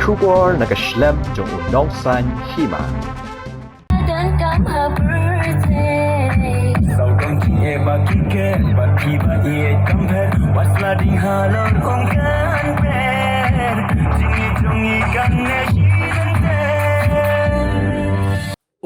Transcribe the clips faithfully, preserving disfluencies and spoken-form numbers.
Khubor na ka shlem jong u nongsaiñ hima. Don kam ha birthday. Saw dong ki e ba ki ke ba ki ba e kam pher. Wasla ding halor ong kan pher. Jing i jong i kan ne shi kan pher.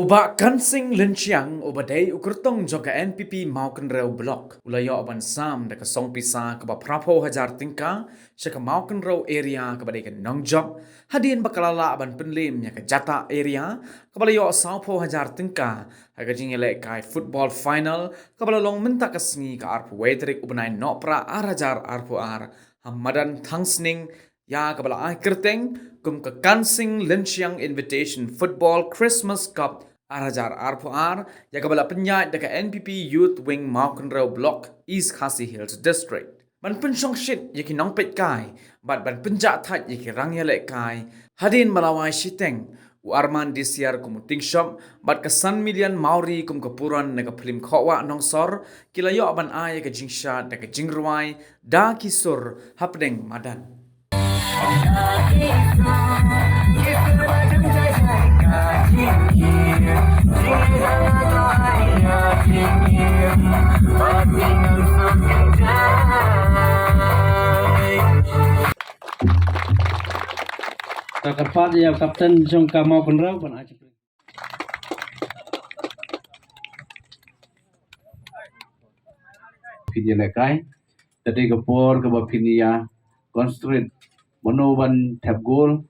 U Bah Kansing Lynchiang, uba dei u kyrtong jong ka N P P Mawkynrew Block, u la ïoh ban sam da ka song pisa kaba phra phew hajar tyngka sha ka Mawkynrew area kaba dei ka nongjop, hadien ba ka la lah ban pynlem ïa ka Jatah area kaba la ïoh saw phew hajar tyngka ha ka jingïalehkai football final kaba la long mynta ka sngi, ka arphew wei tarik u bnai Nohprah ar hajar arphew ar, ha madan Thangsning, ïa kaba la ai kyrteng kum ka Kansing Lynchiang Invitation Football Christmas Cup ar hajar arphew ar, ïa kaba la pynïaid da ka N P P Youth Wing Mawkynrew Block, East Khasi Hills District. Ban pynshongshit ïa ki nongpeitkai bad ban pynjahthait ïa ki rangïalehkai, hadien ba la wai shiteng u Arman Disiar kum u tingshop bad ka San Million Mawrie kum ka puran na ka phlim Khohwah Nongsor, ki la ïoh ban ai ïa ka jingshad da ka jingrwai Da Ki Sur hapdeng madan. Ka kyrpad ïa u kapten jong ka Mawkynrew ban ai. Phin ïalehkai, ka dei ka por kaba phin ïa concentrate mano ban thep gol,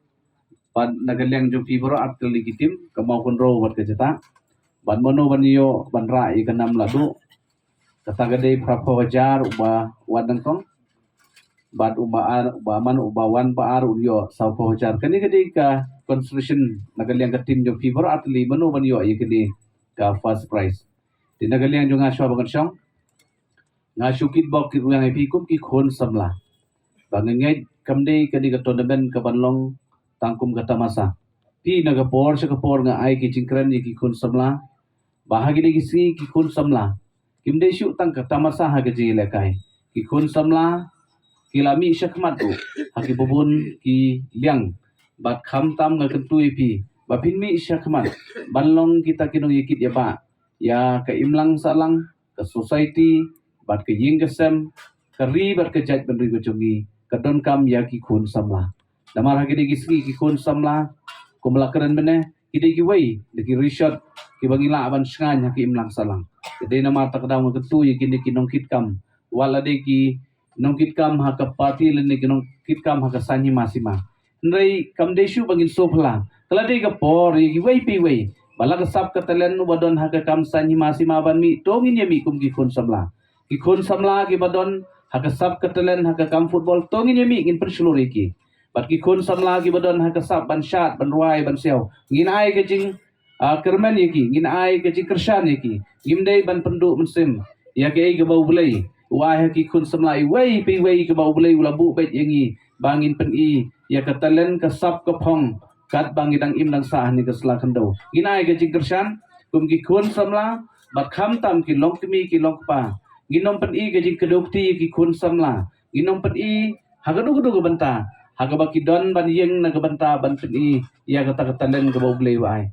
bad na ka liang jong phi baroh artylli ki team, ka Mawkynrew bad ka Jatah, bad mano ban ïoh ban rah ïa ka nam laduh. Kata ka dei phra phew hajar uba wan nyngkong, bad uba ar, uba man, uba wan ba ar u ïoh saw phew hajar. Kane ka dei ka consolation na ka liang ka team jong phi baroh artylli, mano ban ïoh ïa kane ka first prize. Te na ka liang jong nga, shuwa ba ngan shong, nga shu kitbok kitrwiang ïa phi kum ki khun samla, ba nga ngeit kam dei kane ka tournament kaban long tang kum ka tamasa. Phi na ka por sha ka por nga ai ki jingkren ïa ki khun samla ba ha kine ki sngi ki khun samla kim dei shuh tang ka tamasa ha ka jingïalehkai. Ki khun samla ki la mih shakhmat ruh ha kiba bun ki liang, bad khamtam nga kyntu ïa phi ba phin mih shakhmat ban long kita ki nongïakit ïabah ïa ka imlang sahlang, ka society, bad ka ïing ka sem, ka ri bad ka jaitbynriew ka jong ngi, ka donkam ïa ki khun samla. Namar ha kine ki sngi ki khun samla, kumba la kren mynne, ki dei kiwei na ki rishot kiba ngi lah ban shngaiñ ha ka imlang sahlang. Ka dei namar kata ka daw nga kyntu ïa kine ki nongkitkam, wat la dei ki nongkitkam ha ka party lane ki nongkitkam ha ka saiñ hima sima. Hynrei kam dei shuh ba ngin sngewphylla. Ka la dei ka por ïa kiwei pa iwei ba la ka sap ka talent uba don ha ka kam saiñ hima sima ban mih, to ngin ïa mih kum ki khun samla. Ki khun samla kiba don ha ka sap ka talent ha ka kam football, to ngin ïa mih, ngin pynshlur ïa ki. Bad ki khun samla kiba don ha ka sap ban shad, ban rwai, ban siaw, ngin ai ka jing ah, kyrmen ïa ki, ngin ai ka jingkyrshan ïa ki. Ngim dei ban pynduh mynsiem ïa kaei kaba U Blei u ai ha ki khun samla, iwei pa iwei kaba U Blei u la buh beit ïa ngi ba ngin pyni ïa ka talent, ka sap ka phong, katba ngi dang im dang sah ha kane ka sla khyndew. Ngin ai ka jingkyrshan kum ki khun samla, bad khamtam ki longkmie ki longkpa, ngin ym pyni ka jingkdew kti ïa ki khun samla. Ngin ym pyni ha kajuh kajuh ka bynta ha kaba ki don ban ïeng na ka bynta ban pyni ïa kata ka talent kaba U Blei u ai.